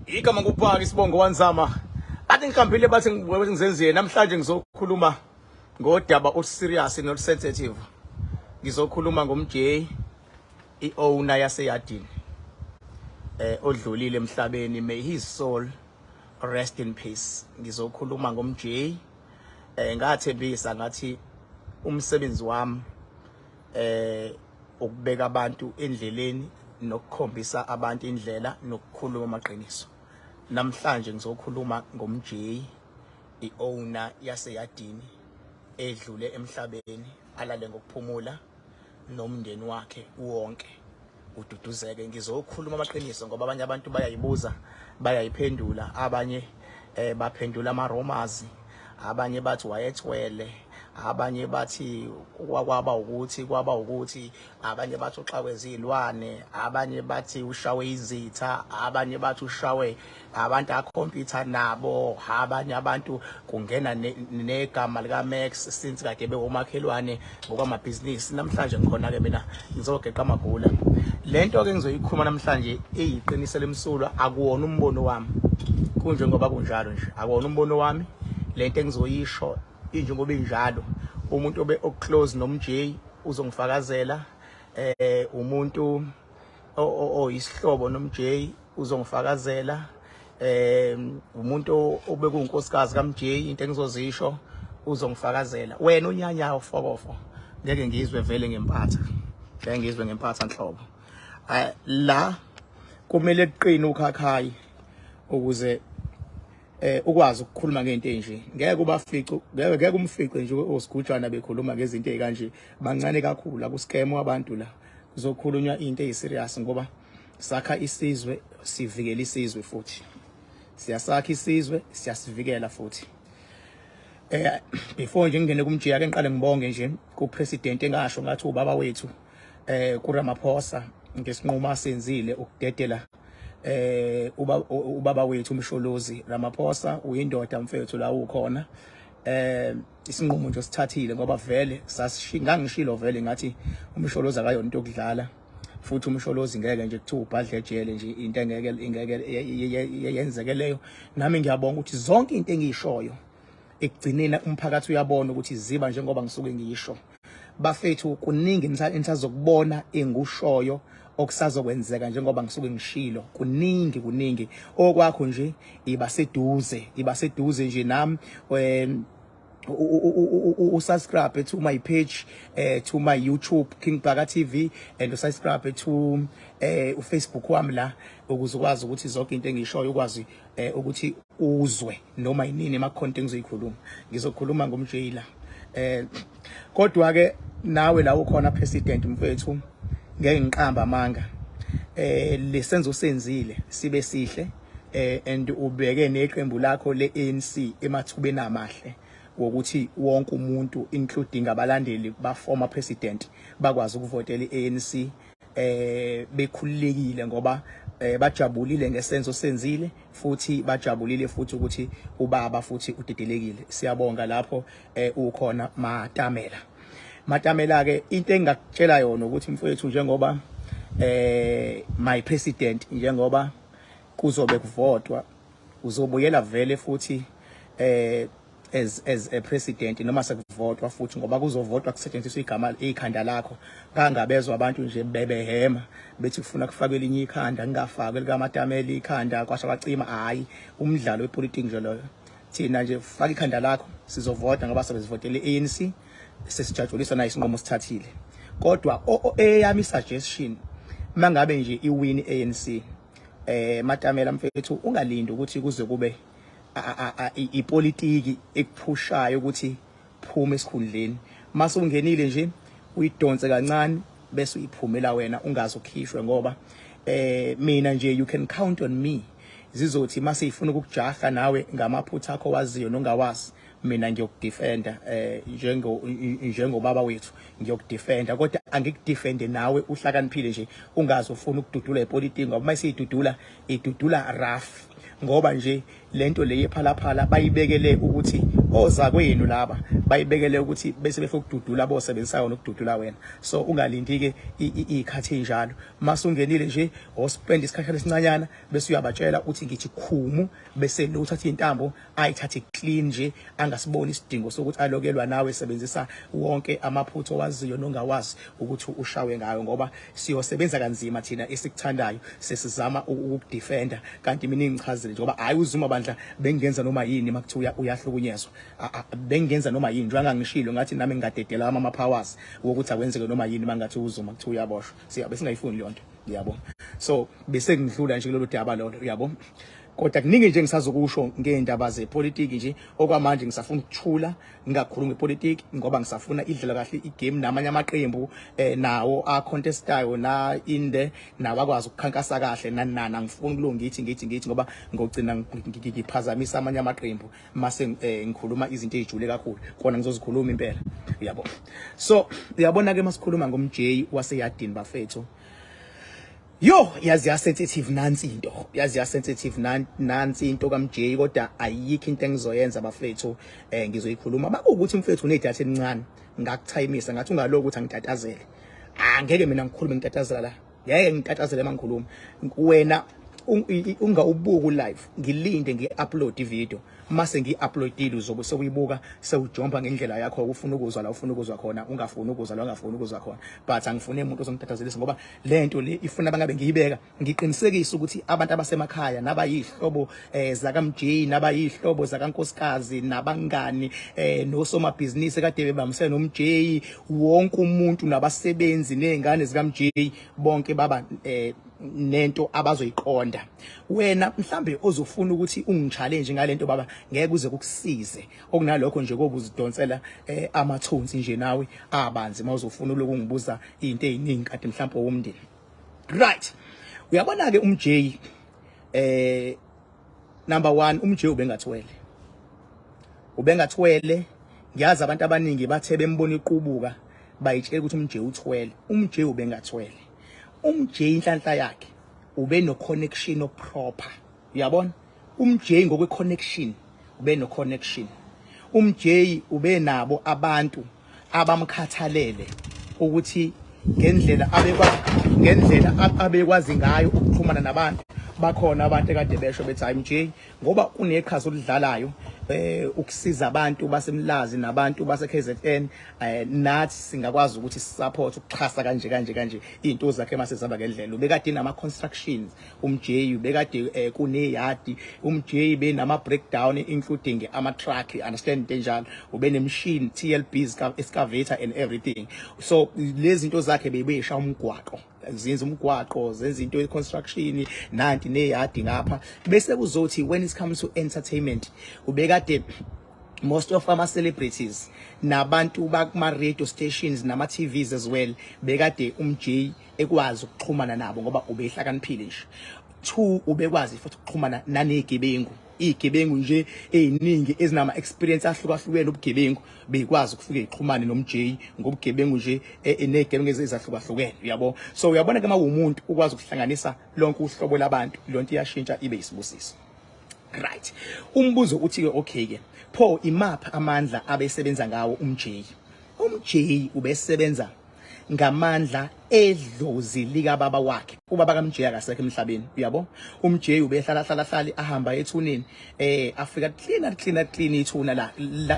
Igama ngubhaka isibongo wanzama. Bathi ngihambile bathi ngizenzile namhlanje ngizokhuluma ngodaba oluserious nolusensitive. Ngizokhuluma ngomJ iowner yaseyadini. Odlulile emhlabeni, may his soul rest in peace. Ngizokhuluma ngomJ. Ngathembisa ngathi umsebenzi wami ukubeka abantu endleleni nokukhombisa abantu indlela nokukhuluma amaqiniso. Namhlanje ngizokhuluma ngomJ, iowner yaseyadini edlule emhlabeni, alale ngokuphumula nomndeni wakhe wonke ududuzeke. Ngizokhuluma amaqiniso ngoba abanye abantu bayayibuza, bayayiphendula, abanye baphendula ama-rumors, abanye bathi wayethwele, abanye bathi kwaba ukuthi kwaba ukuthi, abanye bathi uxakwe izilwane, abanye bathi ushawe izitha, abanye bathi ushawe abantu akhompyutha nabo, abanye abantu kungena negama lika Max since kade bewomakhelwane ngokwamabhizinisi. Namhlanje ngikhona ke mina ngizogeqa amagula. Lento ke ngizoyikhuluma namhlanje iyiqiniso lemsulwa, akuwona umbono wami, kunjengoba kunjalo nje, akuwona umbono wami. Lento engizoyisho injengoba injalo, umuntu obe oclose noMJ uzongifakazela, umuntu oyisihlobo noMJ uzongifakazela, umuntu obekunkosikazi kaMJ into engizozisho uzongifakazela. Wena unyanya ufokofo ngeke ngizwe vele ngempatha, ngeke ngizwe ngempatha nhlobo. La kumele kuqine ukhakhayi ukuze ukwazi ukukhuluma ngento enje. Ngeke ubafice, ngeke umfice nje osigujana bekhuluma ngezinto ezikanje, bancane kakhulu, akuscam abantu la. Kuzokhulunywa into eyiserious ngoba sakha isizwe, sivikela isizwe, futhi siyasakha isizwe, siyasivikela futhi. Before nje ngingene kumjiya ke ngiqale ngibonge nje ku president engasho ngathi ubaba wethu ku Ramaphosa ngesinqumo asenzile ukudedela ubaba wethu uMsholozi. Ramaphosa uyindoda mfethu la ukhona. Isinqumo nje sithathile ngoba vele ngangishilo vele ngathi uMsholozi akayona into yokudlala, futhi uMsholozi ngeke nje kuthiwa ubhadle ejele nje, into engeke ingeke yenzeke leyo. Nami ngiyabonga ukuthi zonke into engiyishoyo ekugcineni umphakathi uyabona ukuthi ziba njengoba ngisuke ngisho. Bafethu, kuningi nisazokubona engushoyo okusazokwenzeka njengoba ngisuke ngishilo, kuningi kuningi. Okwakho nje iba seduze, iba seduze nje nami, usubscribe to my page, to my YouTube King Bhaka TV, and usubscribe to uFacebook wami la ukuze ukwazi ukuthi zonke into engishoyo ukwazi ukuthi uzwe noma yinini ema content engizoyikhuluma. Ngizokhuluma ngomjayila. Kodwa ke nawe la ukhona president mfethu, ngeke ngiqamba amanga, lesenzo senzile sibe sihle, and ubeke neqembu lakho leANC emathubeni amahle wokuthi wonke umuntu including abalandeli ba former president bakwazi ukuvotela iANC bekhululekile, ngoba bajabulile ngesenzo senzile, futhi bajabulile futhi ukuthi ubaba futhi udedelekile. Siyabonga lapho ukhona Matamela. Matamela ke, into engakutshela yona ukuthi mfowethu, njengoba my president, njengoba kuzobe kuvotwa, uzobuyela vele futhi as a president noma sekuvotwa futhi, ngoba kuzovotwa kusetshenziswa igama ikhanda lakho. Kangabezwa abantu nje bebehema bethi kufuna kufakwe elinye ikhanda, ngingafakwe likaMatamela ikhanda, kwasha kwacima. Hayi, umdlalo wepolitiki nje loyo. Thina nje faka ikhanda lakho, sizovota ngoba sebezivotele iANC, sesijabuliswa nayo isinqumo sithathile. Kodwa eyami suggestion, mangabe nje iwin ANC, Matamela mfethu, ungalindi ukuthi kuze kube ipolitiki ekuphushayo ukuthi phuma esikhundleni. Mase ungenile nje uyidonse kancane bese uyiphumela wena, ungaze ukhishwe, ngoba mina nje you can count on me. Zizothi mase ifuna ukukujaha nawe ngamaphutha akho waziyo nongawazi, mina ngiyokudefenda njengobaba wethu, ngiyokudefenda, kodwa angikudefende nawe uhlakaniphile nje, ungaze ufuna ukududula ipolitiki, ngoba mayisiyidudula idudula rough, ngoba nje lento le yephalaphala bayibekele ukuthi Oza kwenu laba bayibekele ukuthi bese befuna ukududula bosebenzisayo nokududula wena. So ungalindi ke izikhathi ezinjalo. Masungenile nje ospend isikhathi esincanyana bese uyabatshela uthi ngithi khumu, bese lo uthatha intambo ayithathe clean nje, angasiboni isidingo sokuthi alokelwa nawe. Sebenzisa wonke amaphutha owaziyo nongawazi ukuthi ushawe ngayo, ngoba siyosebenza kanzima thina esikuthandayo sesizama ukukudefenda. Kanti mina ngichazile nje, ngoba hayi uZuma bandla, bengenza noma yini makuthiwa uyahlukunyezwa, bengenza noma yini. Njengoba ngishilo ngathi nami ngingadedela ama powers wokuthi akwenzeke noma yini mangathi uZuma kuthiwa uyaboshwa, siyabe singayifuni leyo nto, yabo. So bese ngidlula nje kulolu daba lolo, uyabo. Kodwa kuningi nje ngisazokusho ngeindaba zepolitiki nje. Okwamanje ngisafuna ukuthula, ngingakhulumi ngepolitiki, ngoba ngisafuna idlela kahle igame namanye amaqembu nawo a contestayo na inde nawo akwazi ukukhankasa kahle nani nani. Angifuni kulunga ngithi ngoba ngogcina ngiphazamisa amanye amaqembu mase ngikhuluma izinto ezijule kakhulu. Kona ngizozikhuluma impela, uyabo. So uyabona ke masikhuluma ngomJ waseyadini bafethu, yo, yazi ya sensitive nansi into, yazi ya sensitive nansi into kaMJ, kodwa ayikho into engizoyenza bafethu, ngizoyikhuluma. Bakuwukuthi mfethu unedatha elincane, ngakuthayimisa ngathi ungalokhu ukuthi angitatazele. Angeke mina ngikhulume ngitatazela la, ngeke ngitatazele mangikhuluma. Wena ungawubuki live, ngilinde ngi-upload ivideo. Mase ngi-uploadile uzobe sewuyibuka, sewujomba ngendlela yakho, ufuna ukuzwa la ufuna ukuzwa khona, ungafuni ukuzwa la ungafuni ukuzwa khona. But angifuni umuntu ozongitatazelisa, ngoba lento le ifuna bangabe ngiyibeka ngiqinisekise ukuthi abantu abasemakhaya nabayihlobo zaka MJ nabayihlobo zakankosikazi nabangani nosomabhizinisi kade bebambisene noMJ, wonke umuntu nabasebenzi nezingane zika MJ, bonke baba nento abazoyiqonda. Wena mhlambe ozofuna ukuthi ungichallenge ngalento baba, ngeke uze kukusize. Okunalokho nje kobuzidonsela amathonsi nje nawe abanzi mawuzofuna lokhu ngibuza izinto eziningi kade mhlambe owomndeni. Right, uyabona ke umJ, number 1, umJ ubengathwele. Ngiyazi abantu abaningi bathe bembona iqubuka bayitshela ukuthi umJ uthwele. UMJ ubengathwele. UMJ inhlanhla yakhe ube no connection o proper, uyabona. UMJ ngokwe connection ube no connection. UMJ ube nabo abantu abamkhathalele ukuthi ngendlela abekwazi ngayo ukuxhumana nabantu. Bakhona abantu ekade besho bethi hayi MJ, ngoba uneqhaza olidlalayo ukusiza abantu baseMlazi nabantu base KZN, nathi singakwazi ukuthi support ukuxhasa kanje kanje kanje izinto zakhe mase zihamba ngendlela. Ubekade nama constructions umJ, ubekade kuneyadi umJ, benama breakdown including ama truck, understand, into enjalo, ube nemachine TLBs, excavator and everything. So lezi zinto zakhe bebesha umgwaqo, zenza umgwaqo, zenza into ye-construction, nanti neyadi ngapha. Bese kuzothi when it comes to entertainment, ubekade most of ama celebrities nabantu bakuma radio stations nama TVs as well, bekade umJ ekwazi ukuxhumana nabo ngoba ubehlakaniphile nje. Two, ubekwazi futhi ukuxhumana nanegebengu, izigebengu nje eziningi ezinama experience ahlukahlukene ubugebengu, bekwazi ukufika ixhumane noMJ ngobugebengu nje enegebengu ezahlukahlukene, uyabo. So uyabona ke mawumuntu ukwazi ukuhlanganisa lonke uhlobo labantu, lonto iyashintsha ibe isibusiso. Right, umbuzo uthi ke okay ke pho imaphi amandla abesebenza ngawo uMJ? UMJ ubesebenza ngamandla edlozi lika baba wakhe. Ubaba kaMJ akasekho emhlabeni, uyabo. UMJ ubehlala hlala hlala ahamba ethuneni, afika clean clean clean ithuna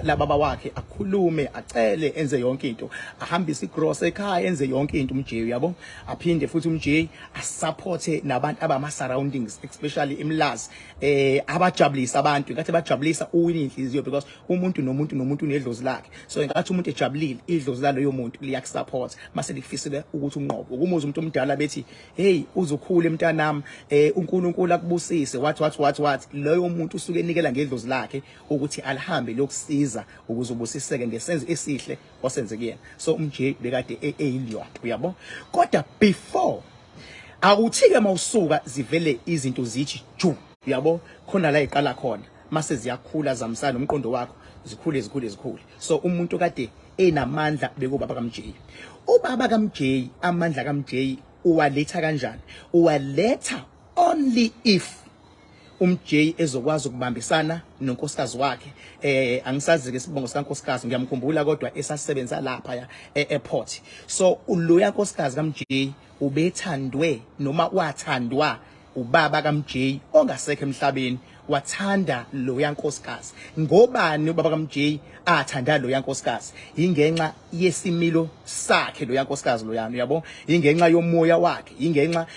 la baba wakhe, akhulume, acele, enze yonke into, ahambise igross ekhaya, enze yonke into uMJ, uyabo. Aphinde futhi uMJ asupporte nabantu abama surroundings, especially eMlazi, abajabulisa abantu. Ngathi bajabulisa uwina inhliziyo, because umuntu nomuntu nomuntu unedlozi lakhe. So ngathi umuntu ejabulile, idlozi laloyo muntu liyakusupport mase likufisile ukuthi unqobe. Ukumuza umuntu omdala bethi hey uzokhula mntanami, uNkulunkulu akubusise, what what what what, loyo muntu usuke enikela ngedlozi lakhe ukuthi alihambe lokusiza ukuze ubusiseke ngesenzo esihle osenze kuyena. So umJ bekade eyiliyonto, uyabo. Kodwa before akuthi ke mawusuka zivele izinto zithi ju, uyabo, khona la iqala khona mase ziyakhula zamsana nomqondo wakho, zikhule zikhule zikhule. So umuntu kade enamandla bekubaba kaMJ. Ubaba kaMJ, amandla kaMJ uwaletha kanjani? Uwaletha only if umJ ezokwazi ukubambisana nonkosikazi wakhe. Angisazi ke isibongo sikankosikazi, ngiyamkhumbula kodwa esasebenza lapha ya e-airport. So loya nkosikazi kaMJ ubethandwe noma wathandwa ubaba kaMJ ongasekho emhlabeni, wathanda loya nkosikazi. Ngobani ubaba kaMJ athanda loya nkosikazi? Ingenxa yesimilo sakhe loya nkosikazi loyana, uyabo, ingenxa yomoya wakhe, ingenxa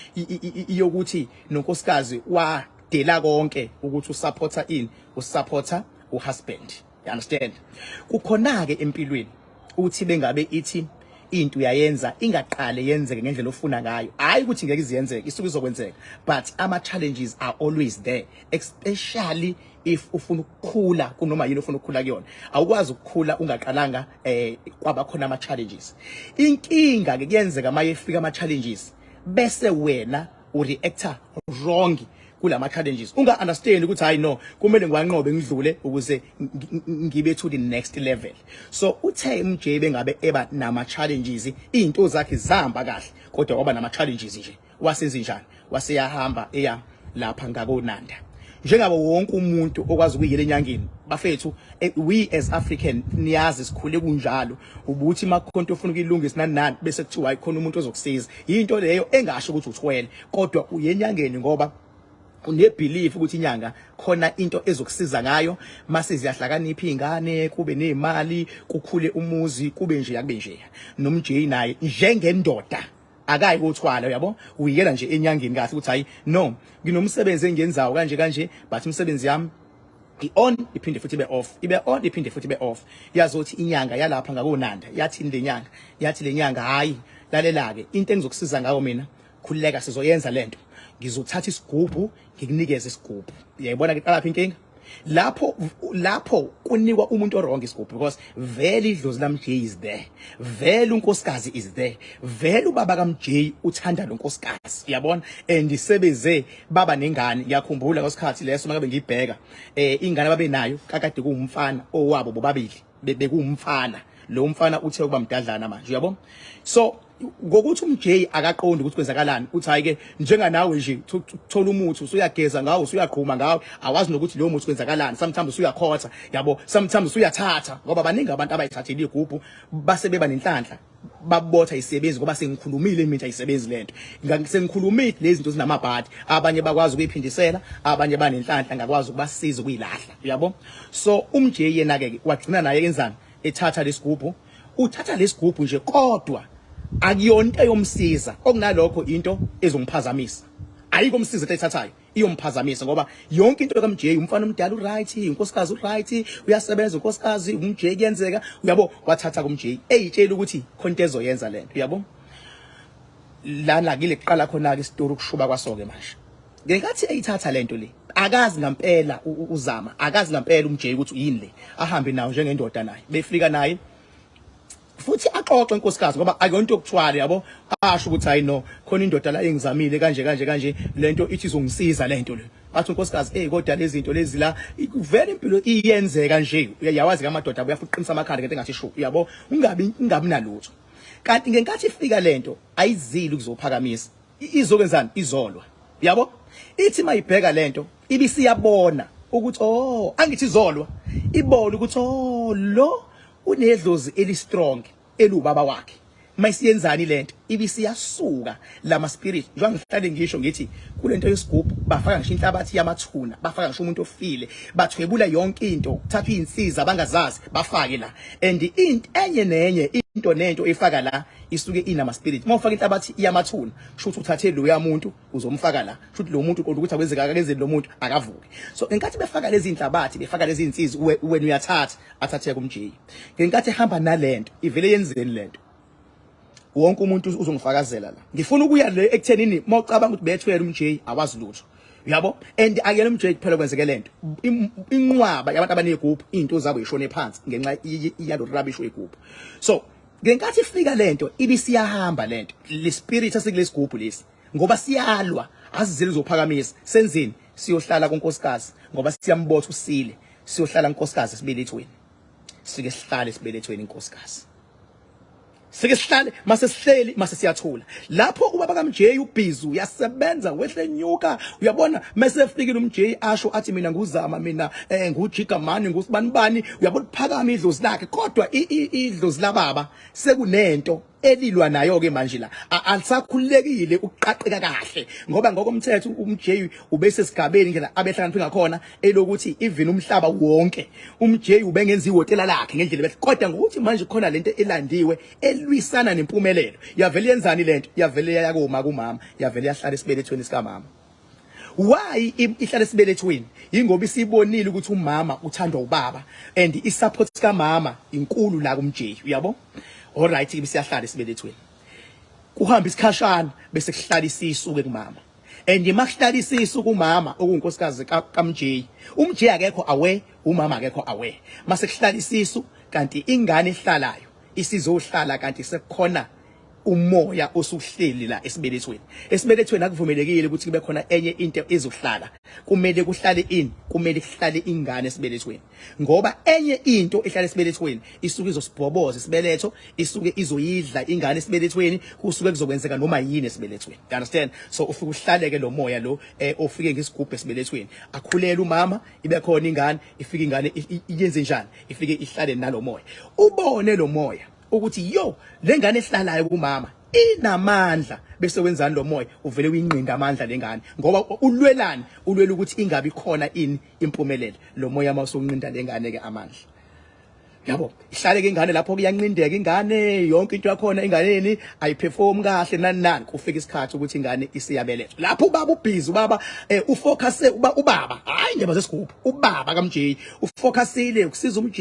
yokuthi nonkosikazi wadela konke ukuthi usupporta ini, usupporta uhusband, you understand? Kukhona ke empilweni uthi bengabe ithi into uyayenza ingaqale yenzeke ngendlela ofuna ngayo. Hayi ukuthi ngeke iziyenzeke, isuke izokwenzeka, but ama challenges are always there, especially if ufuna ukukhula kunoma yini ofuna ukukhula kuyona. Awukwazi ukukhula ungaqalanga kwaba khona ama challenges. Inkinga ke kuyenzeka mayefika ama challenges bese wena ureacta wrong kulama challenges, unga understand ukuthi hayi no, kumele ngiwanqobe ngidlule ukuze ngibe to the next level. So uthe MJ bengabe eba nama challenges, izinto zakhe zihamba kahle kodwa waba nama challenges nje. Wasenze njani? Waseyahamba eya lapha ngakonanda, njengabo wonke umuntu okwazi ukuyela enyangeni. Bafethu, we as African, niyazi sikhule kunjalo, ubuthi makhonto ufuna ukuyilungisa nani nani, bese kuthiwa hayi, khona umuntu ozokusiza. Into leyo engasho ukuthi uthwele, kodwa uye enyangeni ngoba unebelief ukuthi inyanga khona into ezokusiza ngayo, mase ziyahlakanipha izingane, kube nezimali, kukhule umuzi, kube nje yakube nje. NomJ naye njengendoda akayi kothwala, uyabo, uyiyela nje enyangeni kahle ukuthi hayi no, nginomsebenzi engiyenzayo kanje kanje, but imisebenzi yami i-on iphinde futhi ibe off, ibe on iphinde futhi ibe off. Yazothi inyanga yalapha ngakonanda, yathi le nyanga, yathi le nyanga, hayi, lalela ke, into engizokusiza ngayo mina, khululeka, sizoyenza lento, ngizothatha isigubhu ngikunikeze isigubhu. Uyayibona ke qala inkinga lapho, lapho kunikwa umuntu owrong isigubhu, because vele idlozi lam J is there, vele unkosikazi is there, vele ubaba kaMJ uthanda lo nkosikazi, uyabona, and isebeze baba nengane. Ngiyakhumbula ngesikhathi leso mangabe ngibheka ingane babe nayo kakade kuwumfana owabo bobabili, bekuwumfana. Lo mfana uthe ukuba mdadlana manje, uyabo. So ngokuthi umJ akaqondi ukuthi kwenzakalani, uthi hayi ke, njenganawe nje, thola umuthi usuyageza ngawo, usuyaqhuma ngawo, awazi nokuthi leyo muthi kwenzakalani. Sometimes usuyakhotha, yabo, sometimes usuyathatha, ngoba baningi abantu abayithathile igubhu base beba nenhlanhla, babotha isebenzi, ngoba sengikhulumile imithi ayisebenzi lento, sengikhulumile lezi zinto zinamabhadi. Abanye bakwazi ukuyiphindisela, abanye banenhlanhla ngakwazi ukubasiza ukuyilahla, uyabo. So umJ yena ke wagcina naye enzani? Ethatha lesigubhu, uthatha lesigubhu nje, kodwa akuyonto eyomsiza, okunalokho into ezomphazamisa. Ayikho umsiza into ayithathayo iyomphazamisa, ngoba yonke into kaMJ, umfana omdala uright, unkosikazi uright, uyasebenza unkosikazi, umJ kuyenzeka, uyabo, wathatha kumJ eyitshela ukuthi khona into ezoyenza lento, uyabo. Lana kile kuqala khona ke isitori ukushuba kwaso ke manje. Ngenkathi eyithatha lento le, akazi ngempela uzama, akazi ngempela umJ ukuthi yini le, ahambe nawo njengendoda, naye befika naye futhi axoxe inkosikazi, ngoba akuyonto yokuthwala, yabo, asho ukuthi hayi no, khona indoda la engizamile kanje kanje kanje, lento ithi izongisiza lento le. Bathi unkosikazi, hey, kodwa lezi zinto lezi la vele impilo iyenzeka nje, uyawazi kamadoda abuya futhi qinisa amakhanda ngento engathi shu, uyabo, ungabi nalutho. Kanti ngenkathi ifika lento ayizili ukuzophakamisa, izokwenzani? Izolwa, yabo. Ithi mayibheka lento ibisiyabona ukuthi oh, angithi izolwa, ibona ukuthi oh, lo unedlozi eli strong eluBaba wakhe. Mayisiyenzani lento? Ibisiyasuka lama spirit. Njengoba ngihlale ngisho ngithi kulento yesigubhu bafaka ngisho inhlabathi yamathuna, bafaka ngisho umuntu ofile, bathwebula yonke into, kuthathwa izinsiza abangazazi bafake la, and into enye nenye, into nento efaka la isuke inama spirit. Uma ufaka inhlabathi yamathuna, kusho ukuthi uthathe loya muntu uzomfaka la, kusho ukuthi lo muntu uqonda ukuthi akwenzeka, akenzeni lo muntu, akavuki. So ngenkathi befaka lezi inhlabathi, befaka lezi insizi, wena uyathatha, athathe kumJ. Ngenkathi ehamba nalento, ivele yenzeni lento? Wonke umuntu uzongifakazela la. Ngifuna ukuya le ekuthenini mawucabanga ukuthi bethwele umJ, awazi lutho, uyabo. And akuyena umJ kuphela kwenzeke lento, inqwaba yabantu abanegubhu izinto zabo ishone phansi ngenxa yalo rubbish wegubhu. So ngenkathi ifika lento ibisiyahamba lento, le spirit esikulesigubhu lesi, ngoba siyalwa, azizele uzophakamisa, senzeni? Siyohlala kunkosikazi, ngoba siyambotha usile, siyohlala nkosikazi esibelethweni, sike sihlale esibelethweni inkosikazi. Sike sihlale mase sihleli mase siyathula. Lapho ubaba kaMJ ubhizi uyasebenza wehle nyuka uyabona mase efikile uMJ asho athi mina nguzama mina eh ngujiga mani ngusibani bani uyabona phakama idlozi lakhe kodwa idlozi lababa sekunento elilwa nayo ke manje la alisakhululekile ukuqaqeka kahle ngoba ngokomthetho uMJ ubesesigabeni ngendlela abehlakaniphe ngakhona elokuthi even umhlaba wonke uMJ ubengenza ihhotela lakhe ngendlela behle kodwa ngokuthi manje khona lento elandiwe elwisana nempumelelo yavele yenzani lento yavele yayakoma kumama yavele yahlala esibelethweni sikamama. Why ihlala esibelethweni? Yingoba isibonile ukuthi umama uthandwa ubaba and isupport kamama inkulu la kuMJ uyabo. Alright ibisiyahlala esibelethweni, kuhamba isikhashana bese kuhlala isisu ke kumama and makuhlala isisu kumama okunkosikazi kaMJ, uMJ akekho aware, umama akekho aware. Mase kuhlala isisu kanti ingane ehlalayo isizohlala kanti sekukhona umoya osuhleli la esibelethweni. Esibelethweni akuvumelekile ukuthi kube khona enye into ezohlala, kumele kuhlale ini, kumele kuhlale ingane esibelethweni, ngoba enye into ehlala esibelethweni isuke izosibhoboza isibeletho, isuke izoyidla ingane esibelethweni, kusuke kuzokwenzeka noma yini esibelethweni. You understand? So ufike uhlaleke lo moya lo ofike ngesigubhu esibelethweni, akhulele umama, ibe khona ingane, ifike ingane iyenze njani, ifike ihlale nalomoya, ubone lo moya ukuthi yo lengane ehlalayo kumama inamandla, bese wenzani lo moya uvele uyinqinda amandla lengane ngoba ulwelani, ulwela ukuthi ingabi khona ini impumelelo. Lo moya mawusunqinda lengane ke amandla yabo, ihlale ke ingane lapho kuyanqindeka ingane yonke into yakhona inganeni ayiperform kahle nani nani. Kufika isikhathi ukuthi ingane isiyabelethwa lapho ubaba ubhizi ubaba ufocus ubaba hayi indaba zesigubhu, ubaba kaMJ ufocusile ukusiza uMJ,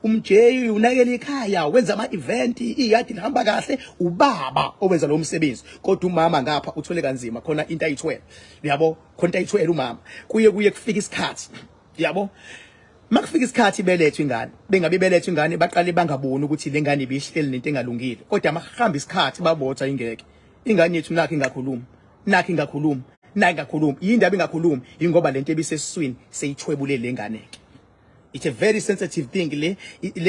uMJ unakela ikhaya, wenza ama event, iyadi lihamba kahle, ubaba owenza lo msebenzi. Kodwa umama ngapha uthole kanzima khona into ayithwele yabo, khona into ayithwele umama. Kuye kufika isikhathi yabo, makufika isikhathi belethwe ingane, bengabe belethwe ingane baqale bangaboni ukuthi le ngane ibihleli nento engalungile, kodwa makuhamba isikhathi babotha ingeke ingane yethu nakho ingakhuluma, nakho ingakhuluma, nakho ingakhuluma. Yindaba ingakhulumi ingoba lento ebisesiswini seyithwebule le ngane ke. It's a very sensitive thing le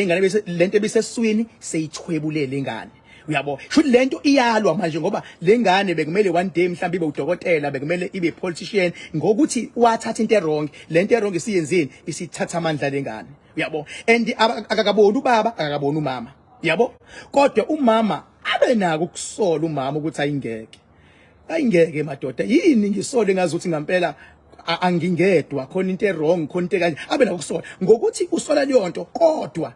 ngane bese lento ebisesiswini seyithwebule le ngane uyabo. Shuthi lento iyalwa manje ngoba le ngane bekumele one day mhlawumbe ibe udokotela, bekumele ibe politician, ngokuthi wathatha into wrong, lento wrong isiyenzini, isithatha amandla lengane uyabo. And akakaboni ubaba, akakaboni umama uyabo, kodwa umama abe nako ukusola umama ukuthi ayingeke, ayingeke madoda, yini ngisole ngazi ukuthi ngempela angingedwa, khona into ewrong, khona into kanje, abe nako ukusola ngokuthi usola leyo nto. Kodwa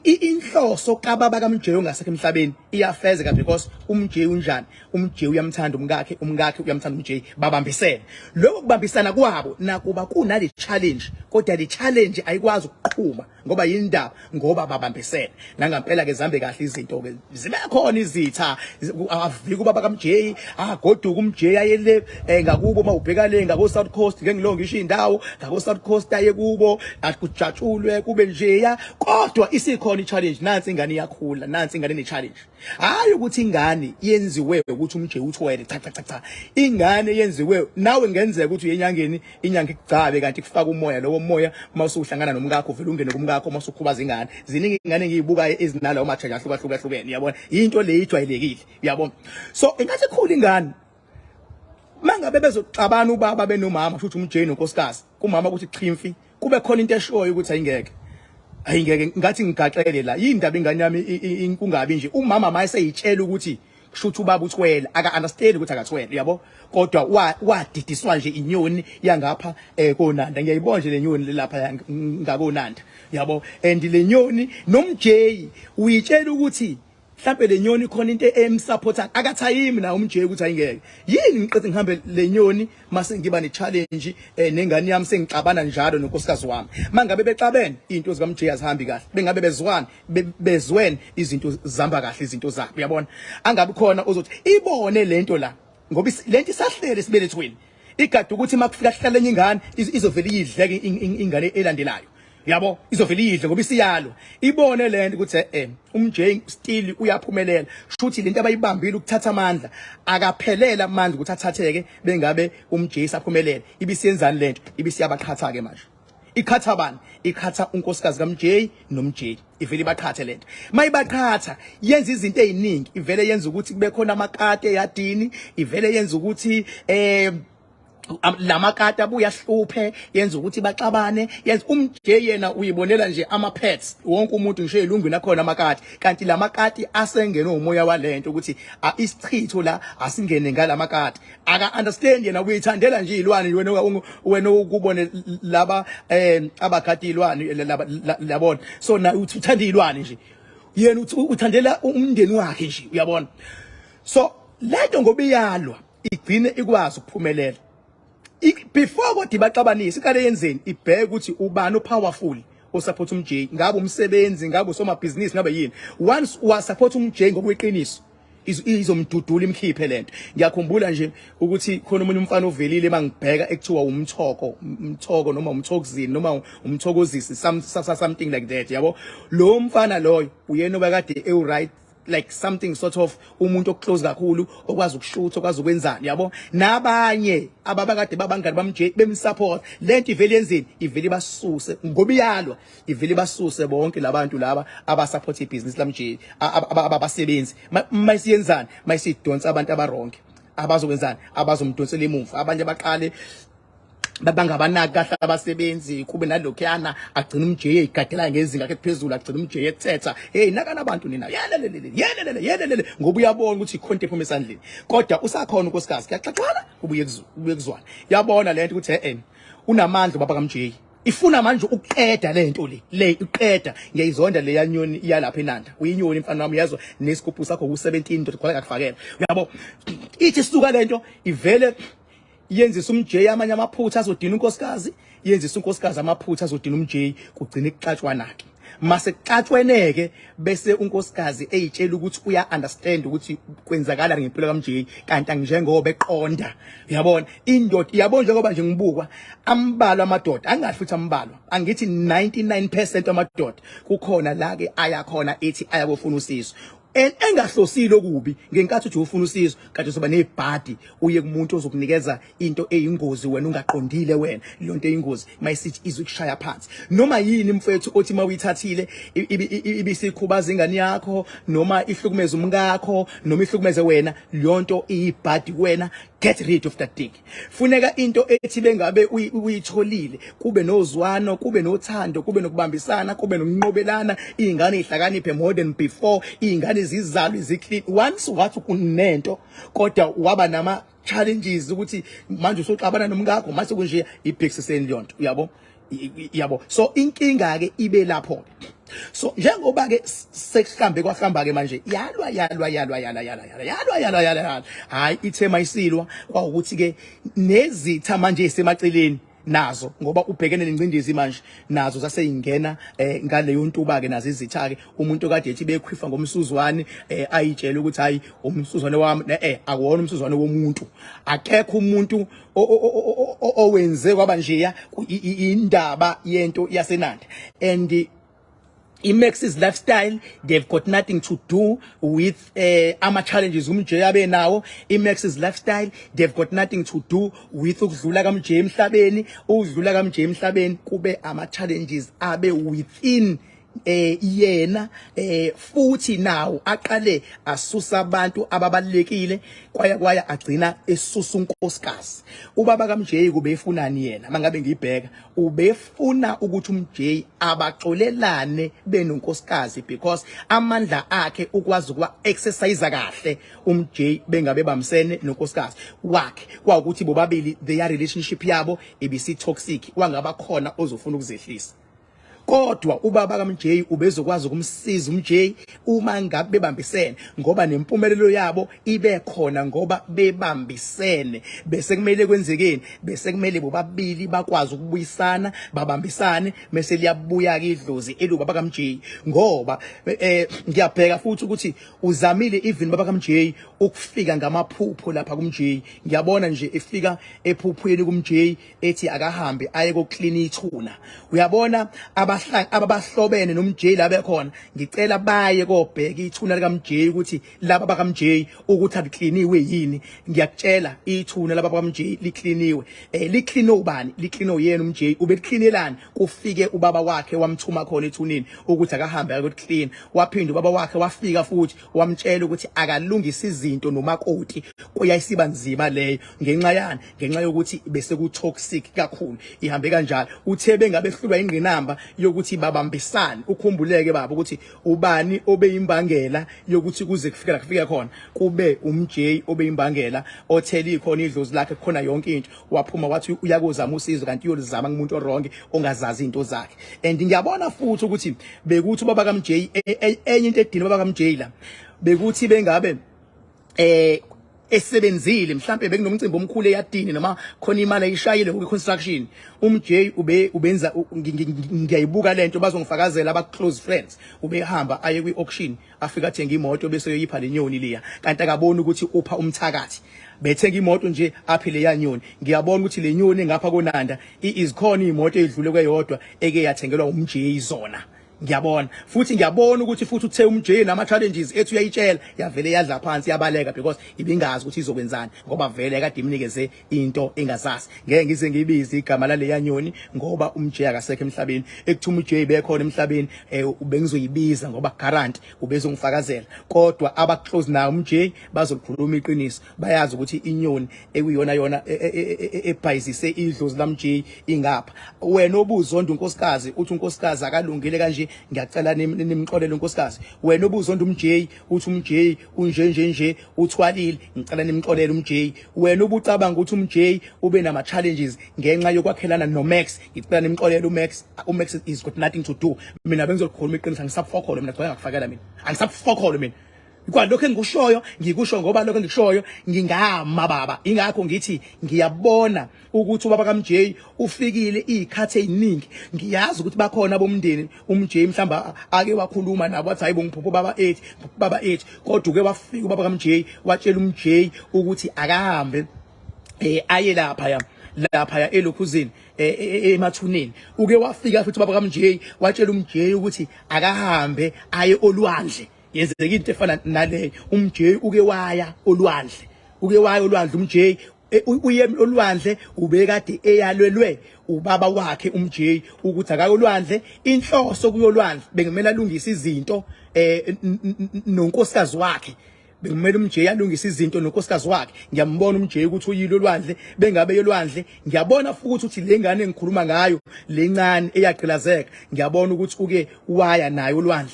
inhloso kababa kaMJ ongasekho emhlabeni iyafezeka because uMJ unjani, uMJ uyamthanda umkakhe, umkakhe uyamthanda uMJ, babambisene. Lokho kubambisana kwabo nakuba kunale challenge, kodwa le challenge ayikwazi ukuqhuma ngoba yindaba, ngoba babambisene. Nangampela ke zambe kahle izinto ke, zibe khona izitha, avika ubaba kaMJ, agoduka uMJ ayele ngakubo, mawubheka le ngako South Coast, ngeke ngilonge ngisho indawo ngako South Coast aye kubo, akujatshulwe kube njeya, kodwa isikhona i-challenge. Nansi ingane iyakhula, nansi ingane ine challenge. Hayi ukuthi ingane yenziwe ukuthi uMJ uthwele, cha cha cha cha, ingane yenziwe nawe. Ngenzeka ukuthi uyenyangeni, inyanga ikugcabe kanti kufaka umoya, lowo moya mawusuhlangana nomkakho uvela ungene kumkakho mawusukhubaza ingane. Ziningi ingane engiyibukayo ezinalawo machaja ahluka hlukene uyabona, into le ijwayelekile uyabona. So ingathi ikhula ingane mangabe bezoxabana ubaba benomama, futhi uMJ nonkosikazi, kumama ukuthi xhimfi, kube khona into eshoyo ukuthi ayingeke, ayingeke, ngathi ngigaxele la yindaba ingane yami kungabi nje. Umama mayeseyitshela ukuthi kushuthi ubaba uthwele, aka understand ukuthi akathwele uyabo, kodwa wadidiswa nje inyoni yangapha konanda. Ngiyayibona nje le nyoni lapha ngakonanda uyabo, and le nyoni noMJ uyitshela ukuthi mhlambe le nyoni khona into emsupporta, akathayimi na uMJ ukuthi ayingeke yini ngiqede ngihambe le nyoni mase ngiba ne challenge nengane yami, sengixabana njalo nonkosikazi wami. Mangabe bexabene izinto zikaMJ azihambi kahle, bengabe bezwana bezweni izinto zihamba kahle izinto zakhe uyabona. Angabi khona uzothi ibone lento la ngoba lento isahlele esibelethweni, igade ukuthi makufika kuhlala enye ingane izovela iyidleke ingane elandelayo yabo, izovela iyidle ngoba isiyalo. Ibone lento ukuthi uMJ still uyaphumelela, shuthi lento abayibambile ukuthatha amandla akaphelela amandla ukuthi athatheke bengabe uMJ saphumelela. Ibisiyenzani lento? Ibisiyabaqhatha ke manje. Iqhatha bani? Iqhatha unkosikazi kaMJ noMJ. Ivele ibaqhathe lento. Mayibaqhatha yenza izinto eziningi, ivele yenza ukuthi kube khona amakati eyadini, ivele yenza ukuthi lamakati abuya ahluphe, yenza ukuthi baxabane, yenza uMJ yena uyibonela nje ama pets, wonke umuntu ngisho elungwini akhona amakati, kanti lamakati asengenwe umoya walento ukuthi isichitho la asingene ngalamakati. Aka understand yena, uyithandela nje izilwane wena ukubone laba abagadi izilwane labona. So na uthanda izilwane nje yena, uthandela umndeni wakhe nje, uyabona. So lento ngoba iyalwa igcine ikwazi ukuphumelela. Before kodwa ibaxabanise, iqale yenzeni? Ibheke ukuthi ubani upowerful osupport uMJ, ngabe umsebenzi, ngabe usomabhizinisi, ngabe yini. Once wa support uMJ ngokuyiqiniso, izomdudula imkhiphe lento. Ngiyakhumbula nje ukuthi khona omunye umfana ovelile mangibheka ekuthiwa umthoko, umthoko noma umthokuzini noma umthokozisi, something like that, yabo. Lo mfana loyo uyena obekade ewu right, like something sort of umuntu oclose kakhulu, okwazi ukushutha, okwazi ukwenzani, yabo. Nabanye ababakade babangani bamJ bemsupport lento, ivele yenzeni? Ivele basuse ngoba iyalwa, ivele basuse bonke labantu laba abasupport ibhizinisi lamJ, abasebenzi. Mayisiyenzani? Mayisidonsa abantu abaronke abazokwenzani, abazomdonsela emuva. Abanye baqale babangabanaki kahle abasebenzi, kube nalokhuyana, agcina umJ eyigadela ngezinga akhe phezulu, agcina umJ ethetha, hey, nakana abantu nina, yelelele yelelele yelelele, ngoba uyabona ukuthi ikhonto ephuma esandleni. Kodwa usakhona unkosikazi, kuyaxaxana, kubuye kubuye kuzwana. Yabona lento ukuthi unamandla ubaba kaMJ, ifuna manje ukuqeda lento le iqeda. Ngiyayizonda le yanyoni yalapha eNanda, uyinyoni mfana wami, uyazwa, nesigubhu sakho ku17 ndoda khona ngakufakela, uyabo. Ithi suka lento ivele yenzisa uMJ amanye amaphutha azodina unkosikazi, yenzisa unkosikazi amaphutha azodina uMJ, kugcina ikuxatshwana-ke. Mase kuxatshweneke, bese unkosikazi eyitshela ukuthi uya understand ukuthi kwenzakala ngempilo kaMJ, kanti anjengoba eqonda, uyabona indoda, uyabona njengoba nje ngibukwa ambalwa amadoda, angathi futhi ambalwa, angithi 99% amadoda kukhona la ke aya khona ethi ayakofuna usizo and engahlosile okubi. Ngenkathi uthi ufuna usizo, kanti uzoba nebhadi, uye kumuntu ozokunikeza into eyingozi wena ungaqondile wena. Leyo nto eyingozi mayisithi izokushaya phansi noma yini, mfethu, othi mawuyithathile ibisikhubaza ingane yakho noma ihlukumeze umkakho noma ihlukumeze wena, leyo nto iyibhadi kuwena. Get rid of that thing. Funeka into ethi bengabe uyitholile kube nozwano, kube nothando, kube nokubambisana, kube nokunqobelana, izingane ihlakaniphe more than before, izingane zizalwe ziclean. Once wathi kunento kodwa waba nama challenges ukuthi manje usuxabana nomkakho, mase kunje, ibhekisiseni leyo nto, uyabo, yabo. So inkinga ke ibe lapho ke. So njengoba ke sekuhlambe kwahlamba ke manje, yalwa yalwa yalwa yalwa yalwa yalwa yalwa yalwa yalwa yalwa, hayi, ithe mayisilwa kwawukuthi ke nezitha manje esemaceleni nazo, ngoba ubhekene nengcindezi manje, nazo zaseyingena ngaleyo ntuba ke nazo izitha ke. Umuntu okade ethi bekhwifa ngomsuzwane, ayitshela ukuthi hayi, umsuzwane wami, akuwona umsuzwane womuntu, akekho umuntu owenze kwaba njeya indaba yento yaseNanda. And i-Max's lifestyle, they've got nothing to do with ama challenges umJ abe nawo. I-Max's lifestyle, they've got nothing to do with ukudlula kaMJ emhlabeni. Ukudlula kaMJ emhlabeni kube ama challenges abe within yena, futhi nawo aqale asusa abantu ababalekile, kwaya kwaya agcina esusa unkosikazi. Ubaba kaMJ kube efunani yena? Mangabe ngibheka, ubefuna ukuthi uMJ abaxolelane benonkosikazi, because amandla akhe ukwazi ukwa exercise kahle uMJ bengabe bamsene nonkosikazi wakhe. Kwawukuthi bobabili their relationship yabo ibisi toxic, wangaba khona ozofuna ukuzehlisa, kodwa ubaba kaMJ ubezokwazi ukumsiza uMJ uma ngabe bebambisene, ngoba nempumelelo yabo ibe khona ngoba bebambisene. Bese kumele kwenzekeni? Bese kumele bobabili bakwazi ukubuyisana, babambisane, bese liyabuya ke idlozi elubaba kaMJ. Ngoba ngiyabheka futhi ukuthi uzamile even baba kaMJ. ukufika ngamaphupho lapha kuMJ. Ngiyabona nje efika ephuphweni kuMJ ethi akahambe aye koklina ithuna. Uyabona abahlobene noMJ la bekhona, ngicela baye kobheka ithuna likaMJ ukuthi laba bakaMJ ukuthi alikliniwe yini. Ngiyakutshela ithuna laba bakaMJ likliniwe. Liklinwe ubani? Liklinwe yena uMJ. Ubeliklinelani? Kufike ubaba wakhe wamthuma khona ethuneni ukuthi akahambe ayokuklina. Waphinda ubaba wakhe wafika futhi wamtshela ukuthi akalungise izinto nomakoti. Kuyayisiba nzima leyo ngenxa yani? Ngenxa yokuthi bese ku toxic kakhulu. Ihambe kanjalo. Uthe bengabe hlulwa ingqinamba yokuthi babambisane. Ukhumbuleke baba ukuthi ubani obeyimbangela yokuthi kuze kufike la kufike khona, kube uMJ obeyimbangela othela ikhona idlozi lakhe khona yonke into. Waphuma wathi uyakuzama usizo, kanti uyolizama kumuntu oronke ongazazi izinto zakhe. And ngiyabona futhi ukuthi bekuthi ubaba kaMJ, enye into edina ubaba kaMJ la, bekuthi bengabe esebenzile mhlambe bekunomcimbi omkhulu eyadini noma khona imali ayishayile ngoku construction, uMJ ube ubenza ngiyayibuka lento, bazongifakazela aba close friends, ubehamba aye kwi auction afika athenga imoto bese yoyipha le nyoni liya, kanti akaboni ukuthi upha umthakathi. Bethenga imoto nje aphi leya nyoni. Ngiyabona ukuthi le nyoni ngapha konanda izikhona imoto ezidlule kweyodwa eke yathengelwa uMJ zona. Ngiyabona futhi, ngiyabona ukuthi futhi uthe uMJ nama challenges ethi uyayitshela, yavele yadla phansi yabaleka because ibingazi ukuthi izokwenzani, ngoba vele kade imnikeze into engazazi. Ngeke ngize ngibize igama laleya nyoni ngoba uMJ akasekho emhlabeni. Ekuthiwa uMJ bekhona emhlabeni, ubengizoyibiza ngoba guarantee ubezongifakazela. Kodwa aba close nawo uMJ bazolikhuluma iqiniso, bayazi ukuthi inyoni ekuyona yona ebhayizise idlozi laMJ ingapha. Wena obuzonda unkosikazi uthi unkosikazi akalungile kanje, ngiyacela nimxolele unkosikazi. Wena obuzonda uMJ uthi uMJ unje nje nje uthwalile, ngicela nimxolele uMJ. Wena ubucabanga ukuthi uMJ ube nama challenges ngenxa yokwakhelana noMax, ngicela nimxolele uMax. uMax is got nothing to do. Mina bengizokhuluma iqiniso, angisafokholo mina, gcwele ngakufakela mina, angisafokholo mina. Kwalokho engikushoyo ngikusho ngoba lokho engikushoyo ngingama baba. Ingakho ngithi ngiyabona ukuthi ubaba kaMJ ufikile izikhathi eziningi. Ngiyazi ukuthi bakhona bomndeni uMJ mhlamba ake wakhuluma nabo wathi hayibo ngiphupha baba ethi baba ethi, kodwa uke wafika ubaba kaMJ watshela uMJ ukuthi akahambe aye lapha elokhuzini emathuneni. Uke wafika futhi ubaba kaMJ watshela uMJ ukuthi akahambe aye olwandle. Yenzeka into efana naleyo. uMJ uke waya olwandle, uke waya olwandle uMJ, uye olwandle ubekade eyalelwe ubaba wakhe uMJ ukuthi akakolwandle. Inhloso kuyolwandle bekumele alungise izinto nonkosikazi wakhe, bekumele uMJ alungise izinto nonkosikazi wakhe. Ngiyambona uMJ ukuthi uyilo olwandle, bengabe yolwandle. Ngiyabona futhi ukuthi le ngane engikhuluma ngayo lencane eyagqilazeka, ngiyabona ukuthi uke waya nayo olwandle,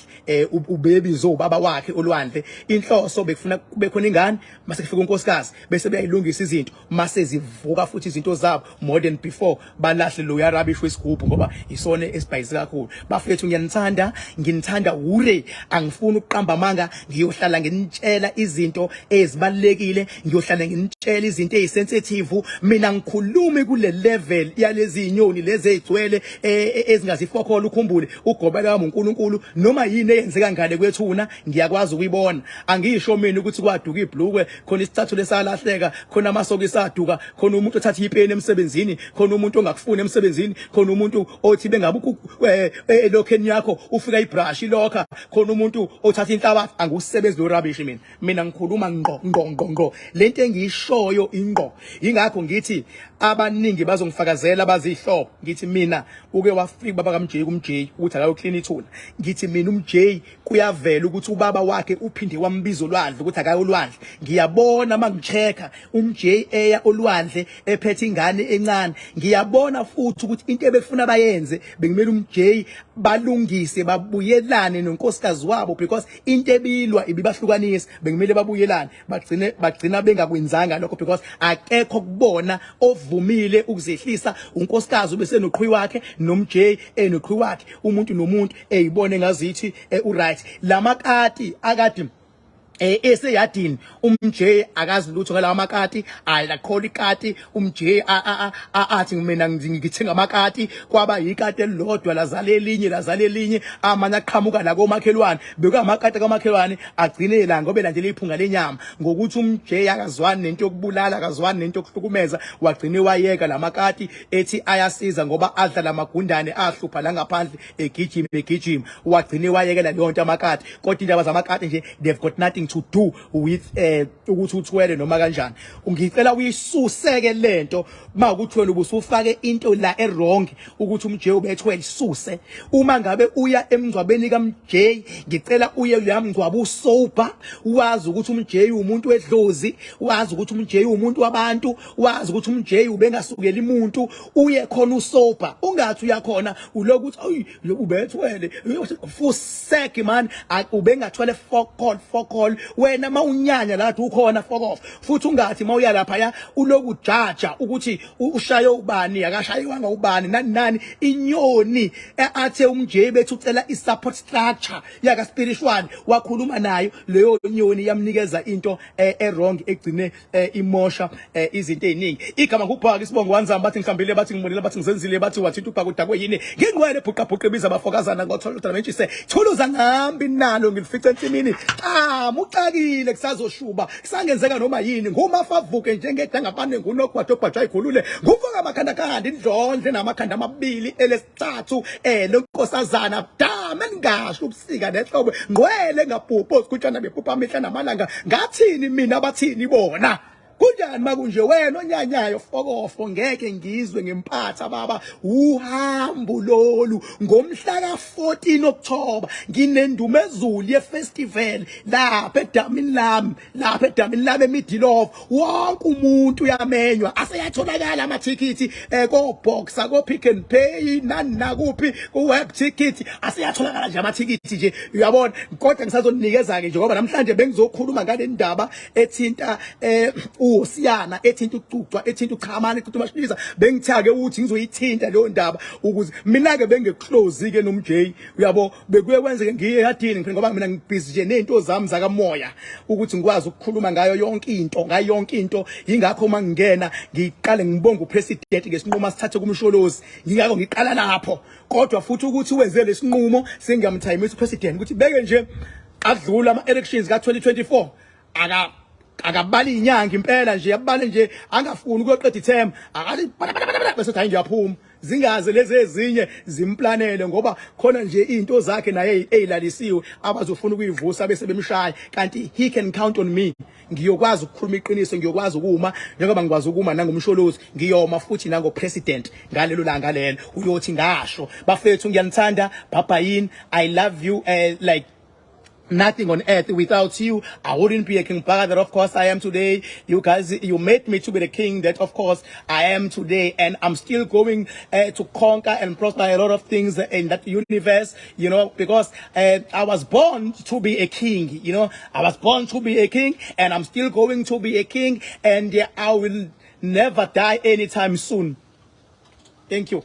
ubebizo ubaba wakhe olwandle. Inhloso bekufuna kube khona ingane, mase kufika unkosikazi bese beyayilungisa izinto, mase zivuka futhi izinto zabo more than before, balahle lo rubbish wesigubhu ngoba isona esibhayise kakhulu. Bafethu ngiyanithanda, nginithanda hure, angifuni ukuqamba amanga. Ngiyohlala nginitshela izinto ezibalekile, ngiyohlala nginitshela izinto ezisensitive. Mina ngikhulumi kule level yalezi inyoni lezi ezigcwele ezingazifokhola. Ukhumbule ugobela wami uNkulunkulu, noma yini eyenzeka ngale kwethuna ngiyakwazi ukuyibona. Angisho mina ukuthi kwaduka iblukwe khona, isicathulo lesalahleka khona, amasokisi aduka khona, umuntu othatha ipeni emsebenzini khona, umuntu ongakufuni emsebenzini khona, umuntu othi bengabe elokheni yakho ufika ibrush ilokha khona, umuntu othatha inhlabathi. Angusebenzi lo rubbish mina. Mina ngikhuluma ngqo ngqo ngqo ngqo, lento engiyishoyo ingqo. Ingakho ngithi abaningi bazongifakazela bazihlobo. Ngithi mina uke wafika baba kaMJ kuMJ ukuthi akayoklina ithuna. Ngithi mina uMJ kuyavela ukuthi ubaba wakhe uphinde wambiza olwandle ukuthi akayolwandle. Ngiyabona mangichecka uMJ eya olwandle ephethe ingane encane. Ngiyabona futhi ukuthi into ebefuna bayenze bekumele uMJ balungise babuyelane nonkosikazi wabo, because into ebilwa ibibahlukanisa, bekumele babuyelane. Bagcina bengakwenzanga lokho because akekho kubona ovumile ukuzehlisa. Unkosikazi ubesenoqhwi wakhe, noMJ enoqhwi wakhe, umuntu nomuntu eyibone ngazithi uright. Lamakati akade Eseyadini umJ akazi lutho ngalawa makati, ayakhola ikati umJ athi mina ngithenga amakati, kwaba yikati elilodwa lazala elinye lazala elinye, amanye aqhamuka la komakhelwane, bekuyamakati kamakhelwane agcine la ngoba elandela iphunga lenyama. Ngokuthi umJ akazwani nento yokubulala, akazwani nento yokuhlukumeza, wagcine wayeka lamakati ethi ayasiza ngoba adla lamagundane ahlupha la ngaphandle egijima egijima, wagcine wayekela leyo nto amakati. Kodwa indaba zamakati nje, they've got nothing to do with ukuthi uthwele noma kanjani. Ngicela uyisuseke lento mawukuthi wena ubusufake into la e-wrong ukuthi umJ ubethwele, isuse. Uma ngabe uya emngcwabeni kaMJ, ngicela uye uyamngcwaba usober, wazi ukuthi umJ umuntu wedlozi, wazi ukuthi umJ umuntu wabantu, wazi ukuthi umJ ubengasukeli umuntu, uye khona usober, ungathi uyakhona ulokuthi ayi ubethwele. Fusek man, ubengathwele fokol fokol. Wena mawunyanya lapho ukhona, fuck off. Futhi ungathi mawuya lapha ya uloku jaja ukuthi ushaye ubani, akashayiwanga ubani, nani nani. Inyoni athe umJ bethu ucela i-support structure yaka spiritual, wakhuluma nayo leyo nyoni, yamnikeza into e-wrong egcine imosha izinto eziningi. Igama ngubhaka, isibongo wanzamba, bathi ngihlambile, bathi ngibonile, bathi ngizenzile, bathi wathinta ubhaka udakwe yini. Ngingcwele bhuqa bhuqa ibiza abafokazana ngothola udala thuluza ngambi nalo ngilifice ensimini. Cha, muxakile, kusazoshuba, kusangenzeka noma yini. Ngumafavuke njengedangabane, ngunogwajo obhajwa ikhulule, nguvuka amakhanda khanda indlondle namakhanda amabili elesithathu lenkosazana dama elingasho ubusika nehlobo, ngqwele ngabhubho zigutshana bephupha amehla namalanga. Ngathini mina, bathini bona? Kunjani makunje wena onyanyayo? Fokofo, ngeke ngizwe ngempatha baba. Uhambo lolu ngomhla ka14 October, nginendumezulu yefestival lapha edamini lami, lapha edamini lami eMiddle. Wonke umuntu uyamenywa, aseyatholakala amathikithi ko Boxer, ko Pick and Pay, nani nakuphi, ku web ticket aseyatholakala nje amathikithi nje, uyabona. Kodwa ngisazonikeza ke nje ngoba namhlanje bengizokhuluma ngale ndaba ethinta uHosiyana, ethinta ucucwa, ethinta uchamane, ethinta uMashisa. Bengithake ukuthi ngizoyithinta leyo ndaba ukuze mina ke bengeclose ke noMJ, uyabo. Bekuye kwenzeke ngiye eyadini ngoba mina ngibhizi nje nezinto zami zakamoya ukuthi ngikwazi ukukhuluma ngayo yonke into, ngayo yonke into. Yingakho uma ngingena ngiqale ngibonga upresident ngesinqumo asithathe kuMsholozi, ngingakho ngiqala lapho. Kodwa futhi ukuthi wenze lesinqumo, sengiyamthayimisa upresident ukuthi beke nje adlula ama elections ka 2024, aka akabali inyanga impela nje, yabale nje, angafuni ukuyoqeda iterm, akathi bese hayi ngiyaphuma, zingaze lezi ezinye zimplanele ngoba khona nje izinto zakhe naye ezilalisiwe abazofuna ukuyivusa bese bemshaya. Kanti he can count on me, ngiyokwazi ukukhuluma iqiniso, ngiyokwazi ukuma njengoba ngikwazi ukuma nangoMsholozi, ngiyoma futhi nango president ngalelo langa lelo. Uyothi ngasho. Bafethu, ngiyanithanda, bye. I love you like nothing on earth. Without you, I wouldn't be a King Bhaka that of course I am today. You guys, you made me to be the king that of course I am today, and I'm still going to conquer and prosper a lot of things in that universe, because I was born to be a king. I was born to be a king, and I'm still going to be a king, and I will never die anytime soon. Thank you.